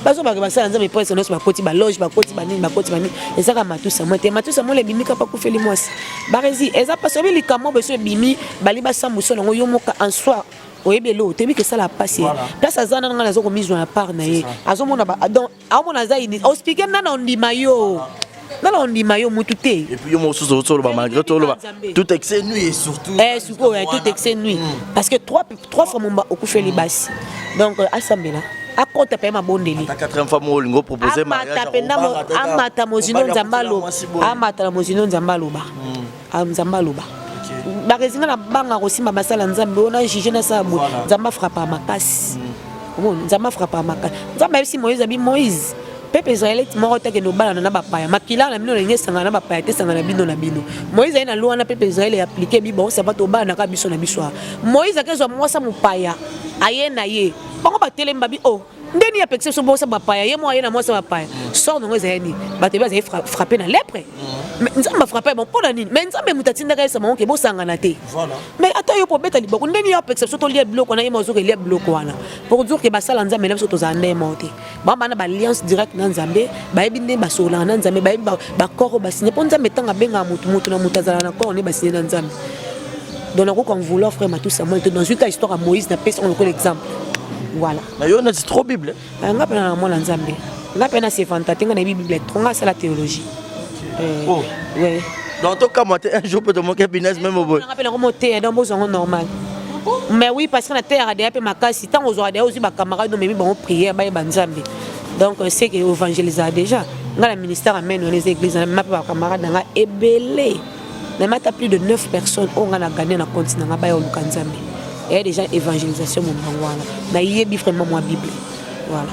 bazobaka basala nzambe presque nyonso bakoti baloge bakoti banini bakoti banini ezaka matu samuel te matu samuel ebimi kaka akufeli mwasi barezi eza mpasi oyebi likambo boso ebimi bali basambuso nango yo moka en soi oyebi eloko toyebi ke esala mpasi place aza nana ngai nazo komizwa na part na ye azomona donc aomona aza ini ospike nana ondima yo nana ondima yo mutu te et puis yo mosusu ozoloba malgré tout oloba tout excès nuit et surtout eh sikoyo tout excès nuit mm. parce que trois trois fois momba okufeli mm. basi donc euh, asambela akota mpe mabondeli amata mozino nzambe aloba amata na mozino nzambe aloba mm. ah, nzambe aloba barezinga na banga kosimba basala nzambe oyo na juge nasala boye nzambe afrapa makasi mm. omoni nzambe afrapa makasi nzambe ayebisi moïse abi moïse peuple israélite moko te akende obalana na bapaya makila na bino ndenge esangana na bapaya te esangana bino na bino moïse aye na loi wana peuple israele ya aplike bi bango sapa tobalanaka biso na biso awa moïse akezwa mwasi mopaya aye na ye bango batelemi babi o oh, nde nini apekisa biso bosa bapaya ye moko aye na mwasi bapaya sort nango ezali nini bato ebe azali frappe na lepre mm. nzambe afrappe bango mpo na nini mais nzambe moto atindaka yesa bango ke bosangana te mais ata yo mpo obeta liboko nde nini apekisa biso tolia biloko wana ye moko azoka elia biloko wana pour dire ke basala nzambe na biso tozala nde moko te bango bana baalliance direct na nzambe bayebi nde basololaka na nzambe bayebi baccord oyo basigne mpo nzambe ntango abengaka motu motu na motu azala na corps nde basigne na nzambe donc nakoki en vouloir frère matou samuel te nazwi ka histoire ya moïse napesi yango lokola exemple voilà na yo neti trop bible ah, nga mpe na mwana nzambe nga mpe na sevanta te nga nayebi bible trop nga asala théologie euh, oh. ouais. donc tokamwa te un jour mpe tomoki bines meme boye nga mpe nango moteya donc bozwa yango normal mais oui parce que na teyaka deya mpe makasi ntango ozwaka deya ozwi bacamarade omemi bango prière bayeba nzambe donc c'est que évangélisaka déjà nga na ministère amen wana eza église na mema mpe bacamarade na nga ebele mema ata plus de 9 personnes oyo nga na gagne na compte na nga baya oluka nzambe eya déjà évangélisation mombango wana nayebi vraiment mwa bible voilà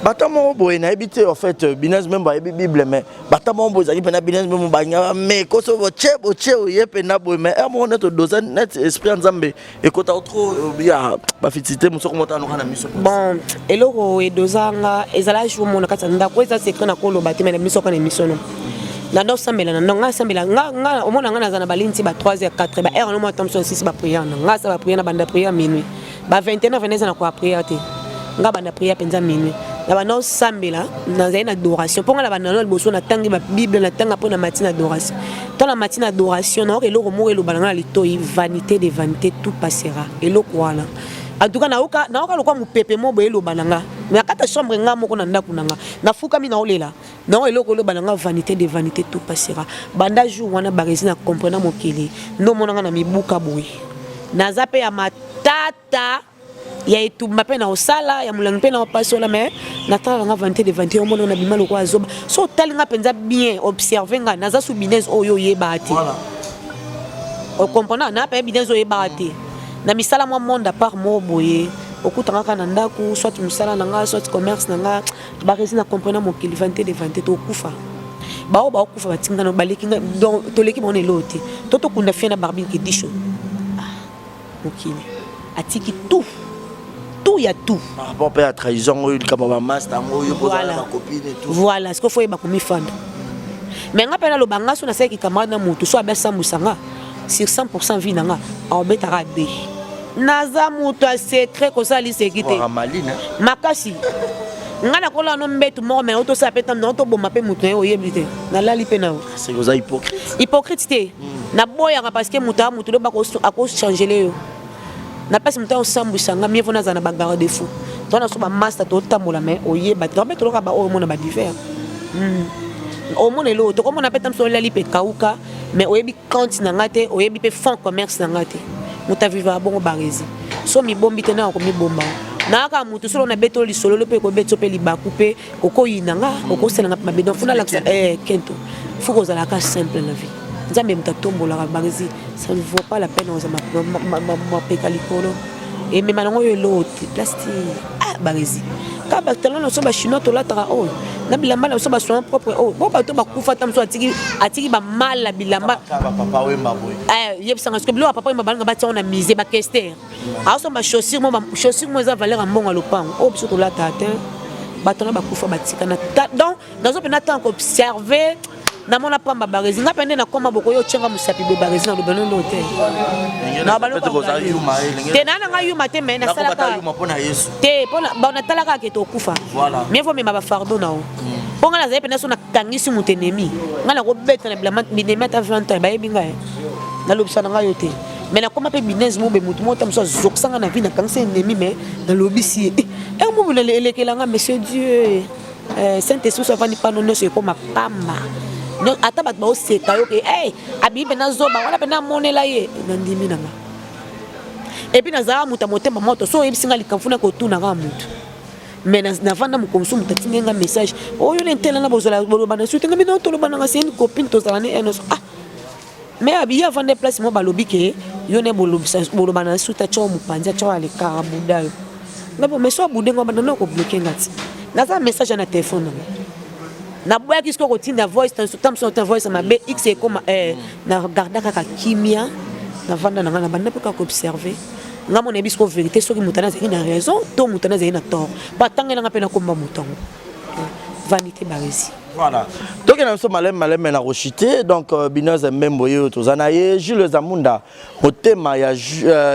bata moko boye nayebi te en fait binese meme bayebi bible mais bata moko boye ezalaki mpena binese meme bangaka mais koso botie botie oye mpena boye mais heure moko neti odosa neti esprit ya nzambe ekota trop euh, ya bafitite mosusu komota noka na miso bon eloko edoza nga ezala jour moko na kati ya ndako eza secret na koloba te mais na miso kaka na émission no na ndo sambela na ndo nga sambela nga nga omona nga naza na balini ti ba 3 h 4 ba heure no mwa tamso 6 ba prière na nga sa ba prière na banda prière minuit ba 21 h 22 na ko prière te nga banda prière penza minuit na banda osambela nazali na adoration mpo nga na banda na liboso natangi babible natanga mpo na mati na adoration to na mati na adoration nayoka eloko moko eloba na nga na litoi vanité de vanité tout passera eloko wana en tout cas nayoka nayoka lokwa mopepe moko boye eloba na nga na kati ya chambre nga moko na ndako na nga nafukami naolela nayoka eloko eloba na nga vanité de vanité tout passera banda jour wana baresi na comprena mokili nde omona nga na mibuka boye naza mpe ya matata. Ya etumba mpe na kosala, ya molangi mpe na kopasola, mais natala nanga vanité de vanité, omona na bima lokola zoba. So otali nga mpenza bien, observe nga, naza su binese oyo oyebaka te. Okomprendre na mpe binese oyebaka te na misala mwa monde à part moko boye, okutanga kaka na ndako, soit mosala na nga, soit commerce na nga. Baresi na comprendre mokili, vanité de vanité, tokufa. Bao baokufa batinga na baleki nga, donc toleki bango na eloo te. To tokunda fie na barbine kedisho. Mokili atiki tout, tout ya tout. Par rapport mpe ya trahison oyo, likambo ya bamaster yango oyo kozala na bacopine et tout. Voilà ce que faut yeba, komifanda. Mais nga mpe naloba, nga so nasalaki camarade na motu, so abe asambwisa nga sur 100 vie na nga, aobetaka abe. Naza moto ya secret, kosala liseki te. Waka maline. Makasi nga nakolala no mbetu moko, mai otosala mpe ntango toboma mpe motu na ye, oyebi te, nalali mpe na yo. C'est oza hypocrite. Hypocrite te, naboyaka parce que moto aya motu loba akochangele yo na place. Moto akosambwisa nga, mieux vaut nazala na bagarde fou to na so bamaster, totambola mais oyeba te mpe toloka baoyo omona badivers, omona eloko tokomona mpe ta mosu olali mpe kauka, mais oyebi compte na nga te, oyebi mpe fond commerce na nga te. Moto avivaka bongo, baresi so mibombi te, naka komibomba nayaka motu solo nabeti oyo lisololo mpe ekobeti mpe libaku mpe okoyina nga, okosalanga mpe mabe. Donc funa lakisa kento faut kozalaka simple na vie. Nzambe moto atombolaka, baresi, ça ne vaut pas la peine oza mapeka likolo emema nango oyo eloo te place ti. Ah, baresi kaka batalon na biso bachinois tolataka oyo na bilamba na biso basoin propre oyo bo bato bakufa ta mosu atiki, atiki bamala bilamba. Papa Wemba boye. Yebisanga soki biloko ya papa Wemba balinga batia ngo na musée. Bakester aosomba chaussure mo, chaussure mo eza valeur ya mbongo ya lopango oyo biso tolataka te. Bato na bakufa batikana. Donc nazo mpena ntango koobserve, namona pamba baresi nga mpe nde nakoma bokoyo otianga mosapi boye. Baresi na loba nono te te, naa nanga yuma te, mais nasalaka te mpona natalaka ke tokufa. Mieux vaut mema bafardeau na yo, mpo ngai nazali mpena so nakangisi moto ennemi ngai nakobeta na bilamba binemi ata 20 ans bayebi ngai, nalobisa na ngai yo te. Mais nakoma mpe binese mobe, motu moko ta mosu azokisanga na vie, nakangisi ennemi, mais nalobisi ye mobu elekelanga. Monsieur Dieu, Saint Esprit so avandi pano, nyonso ekoma pamba. Ata bato baoseka yo ke hey, abimi mpena zoba wana, mpena amonela ye, nandimi na nga. Et puis nazalaka moto ya motema moto. So oyebisi nga likambo, funa kotuna kaka motu, mais navanda mokolo mosusu, moto atindi nga message oyo na intela na bozala boloba na suite nga bino toloba nanga, c'est une copine, tozala ne enoso. Ah, mais abi ye avanda place mo, balobi ke yo ne boloba na suite, atya mopanzi, atya alekaka buda yo nga bo. Mais so abude nga, banda na kobloquer nga ti naza message na telefone nanga, naboyaki sikoyo kotinda voice ta mosu ta voice mabe x ekoma. Na garda kaka kimia, navanda na nga, na banda mpe kaka koobserve. Nga mona yebi sikoyo vérité, soki moto ana azalaki na raison to moto ana azalaki na tort, po atangelanga mpe nakomba moto yango. Vanité, baresi. Voilà, tokende na biso maleme maleme na kochite. Donc Binoze Mbembo ye oyo toza na ye, Jules Zamunda motema ya,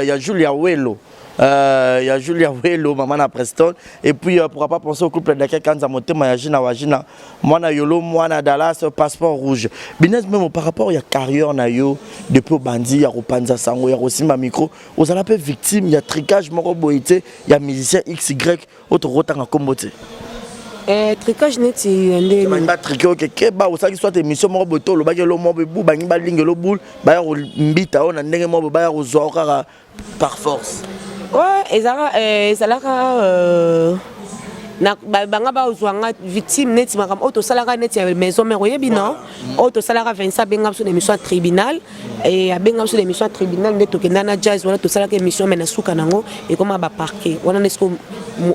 ya Julia Welo, ya Julia Welo, maman na Preston. Et puis pourquoi pas penser au couple Dake Kanza motema ya Gina Wajina, mwana Yolo, mwana Dallas, passeport rouge. Binez même par rapport ya carrière na yo depuis obandi ya kopanza sango, ya kosimba micro, ozala pe victime ya tricage moko boye te ya musicien XY oyo tokotanga kombo te? Tricage neti ndenge? Bangi batriquer oke keba, osalaki soit émission moko boye to olobaki elo moko boye, bu bangi balinga elo boule, baya kombita oyo na ndenge moko boye, baya kozwa yo kaka par force. Ouais, ezalaka na banga bazwa nga victime neti makambo oyo tosalaka neti ya maison mère, oyebi non, oyo tosalaka. Vincent abenga biso na émission ya tribunal, abenga biso na émission ya tribunal nde tokenda na jazz wana, tosalaka émission, mais na suka nango ekoma baparquet wana. Nde siko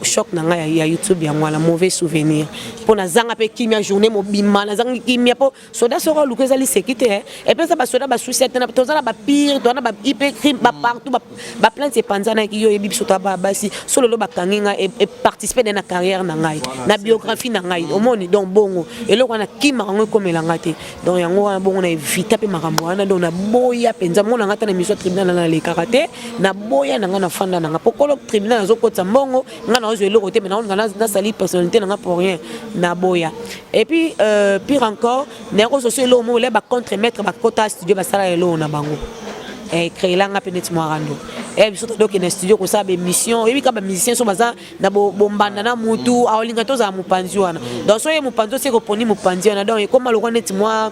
choc na ngai ya YouTube yango wana, mauvais souvenir, mpo nazanga mpe kimia journée mobima, nazangi kimia mpo soda soko oluka eza liseki te. Epesa basoda basusi te, toza na bapire, toza na baip crime bapartout, baplainte epanzanaki. Yo oyebi biso toa basi, so lelo bakangi ngai, eparticipe nde na carrière na ngai, na biographie na ngai, omoni. Donc bongo eloko wana kimaka yango ekomela ngai te. Donc yango wana bongo na évita mpe makambo wana. Donc naboya mpenza mona ngai ata na émission ya tribunal na nalekaka te, naboya na ngai, nafanda na ngai, po kolo tribunal azokotisa mbongo, ngai nazozwa eloko te, mais naolinga nasali personnalité na ngai pour rien, naboya. Et puis pire encore, nayekozo so eloko moko le bacontre maître bakota studio, basala eloko na bango, créelanga mpe neti mwa rando. Eh, biso tokende na studio kosala baémission, oyebi kaka bamusicien so baza na bombanda na mutu, aolinga tozala mopanzi wana. Donc so ye mopanzi osi ekoponi mopanzi wana, donc ekoma lokwa neti mwa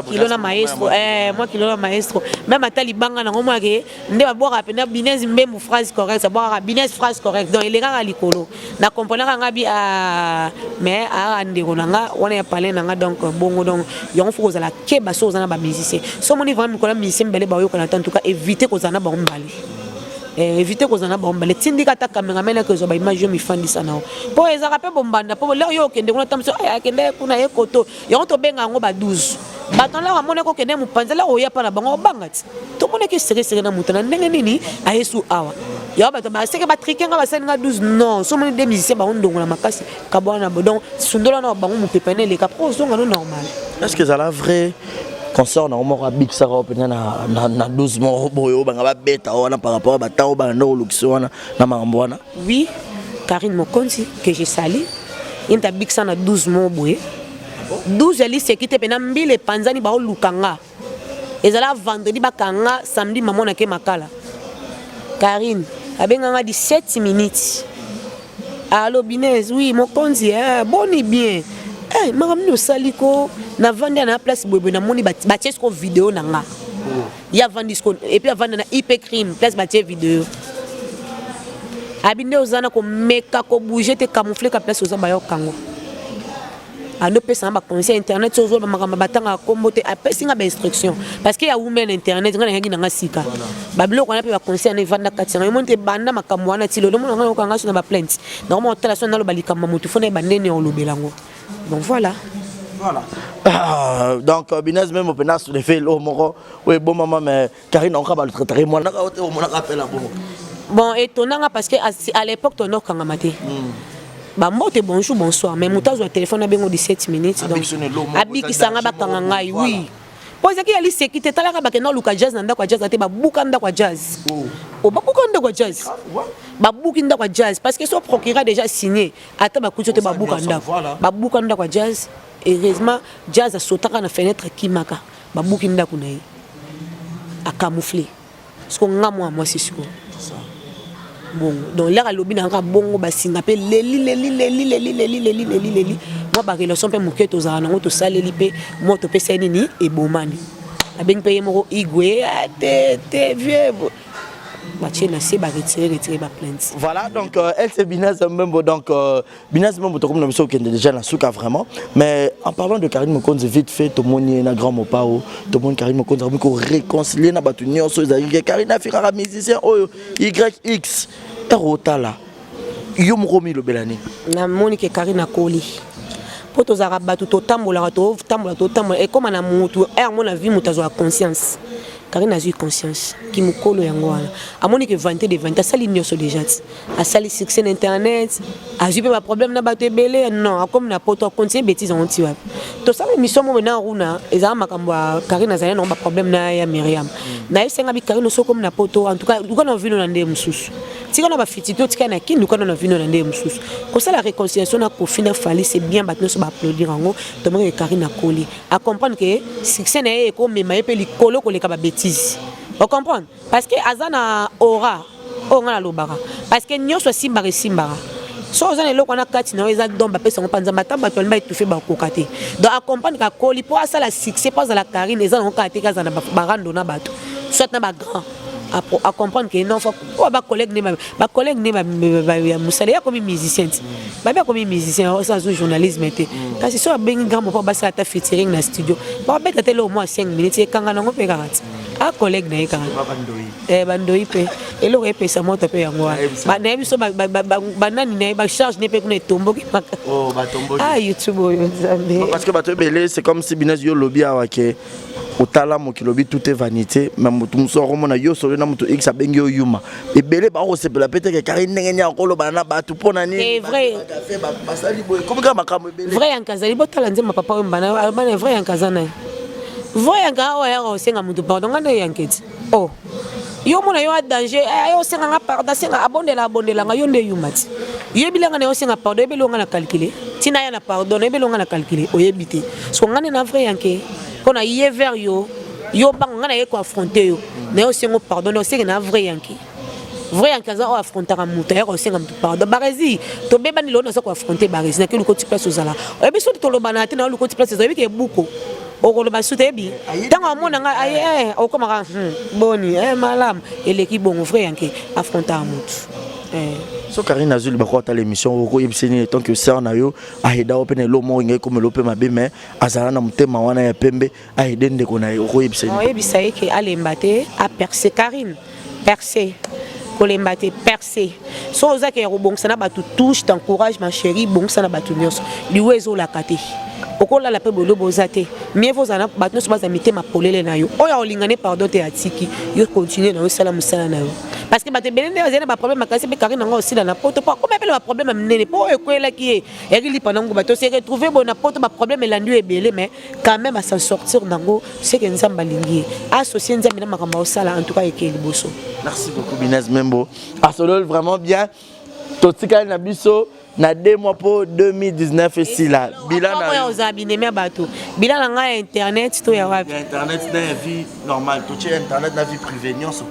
kilo na maestro, mwa kilo na maestro. Même ata libanga nango mwake nde babwakaka mpena Binez Mbembu phrase correcte, babwakaka Binez phrase correcte, donc elekaka likolo. Na comprenaka nga bi mais aa ndeko na nga wana ya palin na nga. Donc bongo, donc yango fo kozala keba. So oza na bamusicien, so omoni vraiment mikolo ya musicien mibale bayokana te, en tout cas éviter kozala na bango mibale, éviter kozala na bango mibale. Tindika ata cameraman akozwa baimage, yo mifandisa nao, mpo ezalaka mpe bombanda, mpo lere yo okende kuna, ta moso akende kuna ye koto yango tobenga yango ba 12 bato. Laka amonaki okende mopanzi, laka oya mpa na bango, obanga ti tomonaki seresere na moto na ndenge nini ayesu awa. Yango bato baseke batrike nga, basali nga 12. Non, so omoni de musicien bango ndongola makasi kabwana bo, donc sundola na bango, mopepe na eleka mpo ozonga no normal. Est ce que ezala vrai concert nango moko abikisaka o mpenza na 12 moko boye oyo banga babeta wana par rapport a batango banda kolukisa wana na makambo wana? Oui, Karine Mokonzi que je sali, ye nta abikisa na 12 moko boye, 12 ya liseki te mpena. Mbila epanzani, baoluka nga, ezala vendredi, bakanga samedi, mamonake makala. Karine abenganga 17 minutes: "Allo Binez?" "Oui mokonzi." "Eh, boni bien?" "Eh, makambo nini osali ko navandi na place boyeboye, namoni batie siko video na nga." Ye avandi siko et puis avandi na IP crime, place batie video. Abi nde oza na komeka kobouge te, camoufle ka place oza, bayokango. Ando opesanga baconseil internet, so ozoloba makambo batangaka kombo te. Apesi nga bainstruction parce que ya wume na internet, nga nayaki nanga sika babiloko wana mpe baconseil wana evanda kati yanga. Yomoni te, banda makambo wana ti lelo omona nga yokanga so na baplainte nakoma otala so naloba likambo ya motu, fo nayeba ndeni ya olobela yango. Donc voilà. Voilà. Ah, donc Binez même opena soulever lo moko oyo ebomama, mais Karine onka baltraitare mwana naka ote omonaka apela bongo. Bon, étonnanga parce que à l'époque tonokangama te, bambote, bonjour, bonsoir, mais moto azwa telefone abengo 17 minutes, donc abikisanga, bakanga ngai. Oui, po ezalaki ya liseki te. Talaka, bakenda oluka Jazz na ndako ya Jazz te, babuka ndako ya Jazz. O babuka ndako ya Jazz, babuki ndako ya Jazz parce que so procureur déjà signé, ata bakuti te, babuka ndako, babuka ndako ya Jazz. Heureusement Jazz asotaka na fenêtre, akimaka, babuki ndako na ye, acamoufle. Siko nga mwa mwasi sikoyo bongo, donc lere alobi na nga bongo, basinga mpe leli leli leli leli leli leli leli leli. Mwa barelation mpe moke tozala nango, tosaleli mpe mwa topesa ye nini ebomani. Abengi mpe ye moko igwe te te vieux, batie na se, baretire retire baplainte. Voilà, donc elle c'est Binez Mbembo. Donc Binez Mbembo, tokomi na biso okende déjà na suka vraiment, mais en parlant de Karine Mokonzi vite fait, tomoni ye na grand Mopao, tomoni Karine Mokonzi akomi koréconcilier na bato nyonso. Ezalaki ke Karine afikaka musicien oyo yx ere otala yo moko omilobela nini? Namoni ke Karine akoli, mpo tozalaka bato totambolaka, totambola, totambola, ekóma na motu yango na vie, moto azwaka conscience. Karine azwi conscience ki mokolo yango wana, amoni ke vanité de vanité, asali nyonso déjà ti asali succès na internet, azwi mpe baproblème na bato ebele. Non, akomi na poto, acontinue bétise yango ti wapi? Tosala émission moko na Runa, ezala makambo ya Karine, azali nango baproblème na ya Miriam. Nayesenga bi Karine, oso okomi na poto, en tout cas luka na vino na nde mosusu, tika na bafiti te, otika na kini, luka na vino na nde mosusu. Kosala réconciliation na Kofi na Fali, c'est bien, bato nyonso baapplaudir yango. Tomoni ke Karine akoli, acomprendre ke succès na ye ekomema ye mpe likolo koleka babétise, ocomprendre, parce que aza na aura oyo ngai nalobaka, parce que nyonso esimbaka, esimbaka. So oza na eloko wana kati na yo, eza don bapesa yango mpa Nzambe, ata bato balingi baétouffe, bakoka te. Donc acomprendre kakoli mpo asala succès, mpo azala Karine, eza nango kaka te ke azala na barando na bato, soit na bagrand. Acomprendre ke non, oyo bacollègue ne, bacollègue ne ya mosala, ye akomi musicien ti babi, akomi musicien, osa azo journalisme te. Kasi so abengi grand mpo basala ata featuring na studio, babeta te eloko mwa 5 minutes, ekanga nango mpe kaka ti acollègue na ye kaka bandoi mpe eloko epesa moto mpe yango wana. Nayebi so banani na ye bacharge ne mpe kuna etomboki. Ah, YouTube oyo, Nzambe! Parce que bato ebele, c'est comme si Binez yo lobi awa ke otala mokili, obi tout est vanité, mais motu mosusu akomona yo solo na moto x abengi yo yuma. Ebele bakosepela pe teke Kari ndenge nini akolobana na bato mpo na nini basali boye, komi kaka makambo ebele. Vrai yanka azali, botala nzemba papa oyo mbana bana. Vrai yanka aza na ye, vrai yanka oyo ayaka kosenga motu pardon. Nga nde yanke ti oh yo mona yo a danger, ayo osenga nga pardon, asenga, abondela, abondela nga. Yo nde yuma ti oyebili nga na yo osenga pardon, oyebeli nga na calcule ntina ya na pardon, oyebeli nga na calcule, oyebi te. Siko nga nde na vrai yanke mpo na ye vers yo, yo bango nga na ye koaffronte yo na yo osengo pardon, na osenge na vrai yanke. Vrai yanke aza oyo affrontaka moto, ayaka kosenga moto pardon. Barezi, tobebani lelo, naza koaffronte Barezi, nake luka oti place ozala. Oyebi soki tolobana te na yo, luka oti place ozala, oyebi ke ebuko okoloba su te, yebi ntango amona ngai aye okomaka boni malamu eleki bongo. Vrai yanke affrontaka motu. So Karine azwi bako atala émission, okoyebisa nini tant que sœur na yo aida yo mpe na elo moko engai komela mpe mabe, mais azala na motema wana ya pembe, aide ndeko na ye, okoyebisa nini? Oyebisa ye ke alemba te, aperce Karine, perce, kolemba te, perce. So ozaki ya kobongisa na bato, touche t'encourage, ma chérie, bongisa na bato nyonso. Liwa ezolaka te, okolala mpe bolobo oza te. Mieux vaut ozala na bato nyonso baza mitema polele na yo. Oyo akolinga ne pardon te, atiki yo, continue na yo, osala mosala na yo, parce que bato ebele nde bazali na baproblème makasi. Mpe Karine yango osila na poto, mpo akoma mpe na baproblème ya minene, mpo oyo ekwelaki ye eyaki lipa nango. Bato se retrouve boye na poto, baproblème elandi yo ebele, mais quand même as'en sortir nango. Seke Nzambe alingi ye, associe Nzambe na makambo aosala. En tout cas, eke liboso. Merci beaucoup, Binez Membo. Asololi vraiment bien. Totikali na biso na 2 mois mpo 2019 esila. Bilan na oyo ozala binemi ya bato, bilan na ngai ya internet to ya wapi? Ya internet na ya vie normale. Totie internet na vie privée nyonso.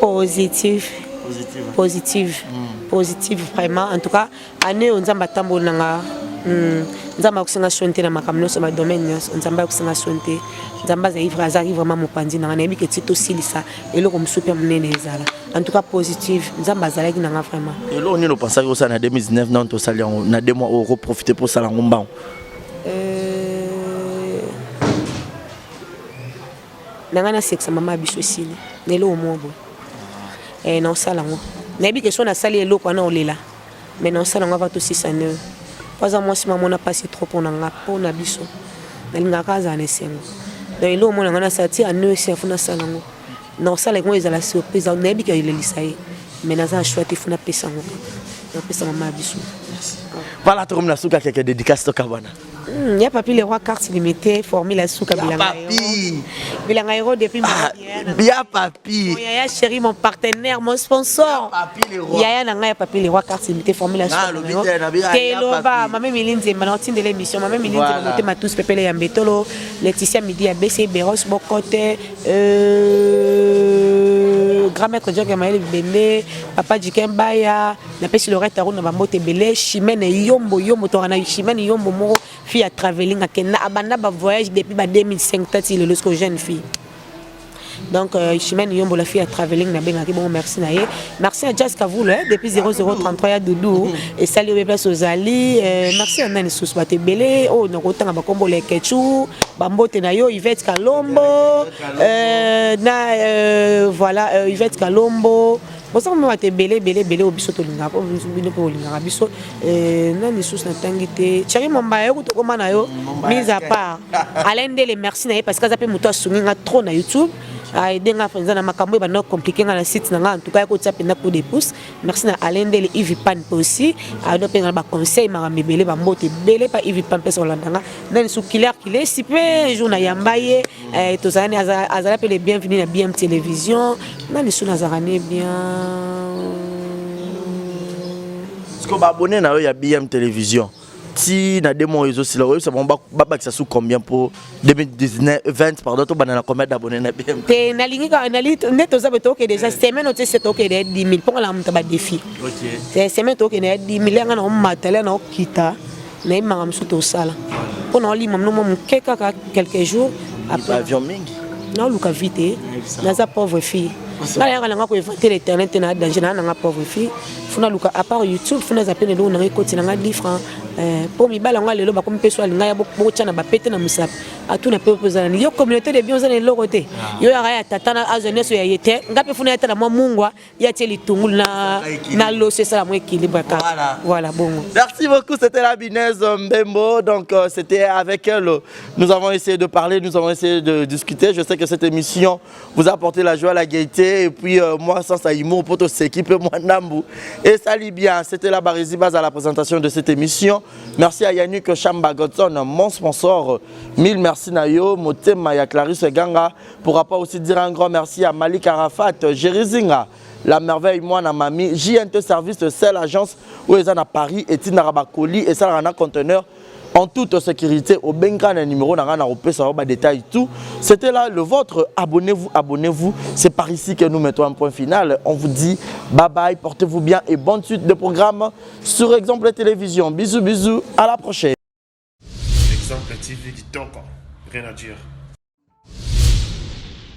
Positive. Positive. Positive, positive vraiment. En tout cas, année oyo Nzambe atamboli na nga. Nzambe akosenga soni te na makambo nyonso, badomaine nyonso Nzambe akosenga soni te. Nzambe azali vraiment mopanzi na nga. Nayebi ke ti tosilisa eloko mosusu mpe monene ezala. En tout cas, positive, Nzambe azalaki na nga vraiment. Eloko nini opensaki kosala na 2019, nano tosali yango na 2 mois oyo, okoprofite mpo osala yango mbango? Na ngai nasekisa mama ya biso, esili na eloko moko boye. Naosala yango, nayebi ke so nasali eloko wana olela, mais naosala yango ava tosisa ne, po aza mwasi mamona mpasi trop mpo na nga, mpo na biso. Nalingaka azala na esengo. Donc eloko moko na ngai nasala ti ano esi afu, nasala yango, naosala yango, ezala surprise. Nayebi ke elelisa ye, mais naza na choix te, fu napesa yango, napesa mama ya biso. Voilà, tokomi na suka. Keke dédicace, tokabwana. Ya Papi le Roi, carte limitée, formule ya suka, bilanga bilanga héros depuis. Ah, ya Papi. Mon yaya chéri, mon partenaire, mon sponsor. Papi le Roi. Yaya na ngai ya Papi le Roi, carte limitée, formule ya suka. Teloba mame Mili Nzemba na otindela émission, mame Mili Nzemba, motema tous pepele ya mbetolo, Laetitia Midi ya BC Beros Bokote, grand maître Jack Mayele Bibende, papa Jiken Baya, napesi Lorette Aruna bambote ebele, Chimene Yombo Yombo, toka na Chimene Yombo moko, fille ya travelling, akenda abanda bavoyage depuis ba 2005 tati lelo siko jeune fille. Donc Chimene Yombo, la fille ya travelling, nabengaki bongo. Merci na ye, merci à Jas Kavulo, eh, depuis 0033 ya Dudu esali oyo place ozali. Merci ya nani lisusu? Bato ebele oyo nakotanga bakombo, Lekechu, bambote na yo, Yvette Kalombo, na voilà, Yvette Kalombo, bosanga mpe bato ebele ebele ebele oyo biso tolingaka, po bino mpe bolingaka biso. Nani lisusu natangi te? Thierry Mombaya, yo kutu okoma na yo mise à part. Alain Ndele, merci na ye, parce que aza mpe moto asungi nga trop na YouTube, aide nga mpenza na makambo oyo banda compliqué nga na site na nga. En tout cas, yakotia mpenza coup de pouce. Merci na Alain Ndele. Ivi Pan mpe aussi ado mpe nga na baconseil, makambo ebele, bambote ebele pa Ivi Pan mpe kolanda nga. Nani su? Kiler Kilesi mpe jour na yamba ye, tozalani, azala mpe le bienvenu na BM Télévision. Nani su nazalaka ne bien? Siko baabonné na yo ya BM Télévision, ti na 2 mois oyo ezosila, oyebisa bango babakisa su combien mpo 2019 20, pardon, tobanda na combien d'abonné na BM? Te, nalingi kaka nde toza boye, tokende déjà semaine oyo te, se tokende ya 10 000, mpo nga na moto badéfi. Semaine tokende ya 10 000, yanga na omata lia na okita, nayebimaka mosusu tosala mpo na olima mino mwa moke kaka quelques jours. Avion mingi. Naoluka vie te, naza pauvre fille. Ngai nayaka nanga koinventer l'internet te, na danger naa nanga pauvre fille. Funa luka à part YouTube, funa eza pene eloko nanga ekoti nanga 10 francs, mpo mibali yango lelo bakomi mpe so alinga ya botya na bapete na mosapi, atuna mpe mpo ezala nini. Yo communauté de bien, oza na eloko te. Yo yaka ya tata na azwa nyonso ya ye te. Nga mpe funa ya tala mwa mungwa ya tie litungulu na loso, esala mwa équilibre kaka. Voilà. Voilà, bongo. Merci beaucoup, c'était la Binez Mbembo. Donc, c'était avec elle. Nous avons essayé de parler, nous avons essayé de discuter. Je sais que cette émission vous a apporté la joie, la gaieté. Et puis, moi, sans Saïmo, pour toute équipe, moi, Nambu. Et salut bien, c'était la Barésie Base à la présentation de cette émission. Merci à Yannick Chamba Godson, mon sponsor. Mille merci Nayo, Motema, ya Clarisse Ganga. Pourra pas aussi dire un grand merci à Malik Arafat, Jerry Zinga, la merveille, moi, na mami, JNT Service, c'est l'agence où ils sont à Paris, et Tina Rabakoli, et ça, un conteneur. En toute sécurité, obenga na numéro na nga na kopesa yo ba détail tout. C'était là le vôtre. Abonnez-vous, abonnez-vous. C'est par ici que nous mettons un point final. On vous dit bye bye, portez-vous bien et bonne suite de programme sur Exemple Télévision. Bisous, bisous, à la prochaine. Exemple TV kitoko, rien à dire.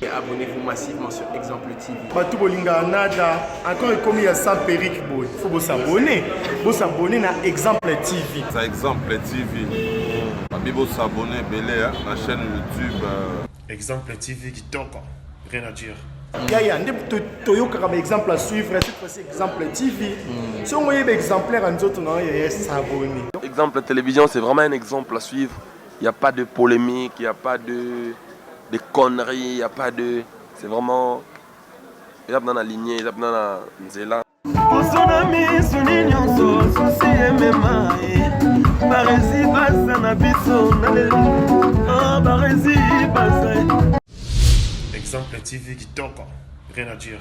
Et abonnez-vous massivement sur Exemple TV. Bato bolingaka nada encore ekomi ya sans perruque boye faut bosabone bosabone na Exemple TV. Ça Exemple TV. Babi bosabone ebele na chaîne YouTube. Exemple TV kitoko, rien à dire. Yaya nde toyokaka ba exemple à suivre, cette fois-ci Exemple TV. Soki oyeba exemplaire ya nzoto na yo, yaya, s'abonner. Exemple Télévision, c'est vraiment un exemple à suivre. Il n'y a pas de polémique, il n'y a pas de conneries, il n'y a pas de. C'est vraiment. Eza na lignée, eza na nzela. Poso na misuni nyonso susi emema ye baresi baza na biso na lelo oh, baresi baza. Exemple TV kitoko, rien à dire.